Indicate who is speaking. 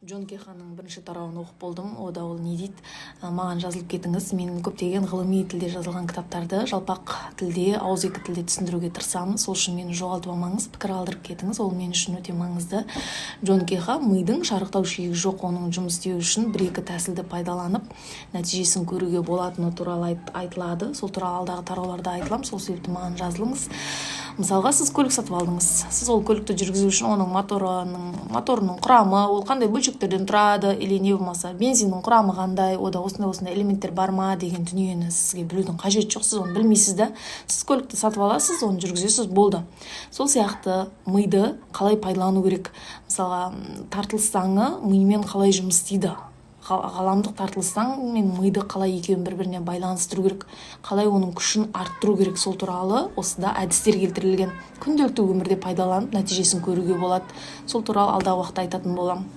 Speaker 1: Джон Кехоның бірінші тарауын оқып болдым. Ода ол не дейді? Маған жазылып кетіңіз. Мен көптеген ғылыми тілде жазылған кітаптарды жалпақ тілде, ауызекі тілде түсіндіруге тырысамын. Сол үшін мені жоғалтып алмаңыз, пікір қалдырып кетіңіз, ол мен үшін өте маңызды. Джон Кехо: мидың шарықтау шегі жоқ, оның жұмыс істеуі үшін бір екі тәсілді пайдаланып, нәтижесін көруге болатыны туралы айтылады. Сол туралы алдағы тарауларда айтыламын, сол себепті маған жазылыңыз. Мысалға, сіз көлік сатып алдыңыз. Сіз ол көлікті жүргізу үшін оның моторының құрамы, ол қандай бөлшектерден тұрады, или не болмаса бензиннің құрамы қандай, ода осындай осындай элементтер бар ма деген дүниені сізге білудің қажеті жоқ. Сіз оны білмейсіз да. Сіз көлікті сатып аласыз, оны жүргізесіз, болды. Сол сияқты миды қалай пайдалану керек? Мысалға, тартылыс заңы мимен қалай жұмыс істейді, ғаламдық тартылыс заңы мен миды қалай екеуін бір біріне байланыстыру керек, қалай оның күшін арттыру керек, сол туралы осында әдістер келтірілген. Күнделікті өмірде пайдаланып, нәтижесін көруге болады. Сол туралы алдағы уақытта айтатын боламын.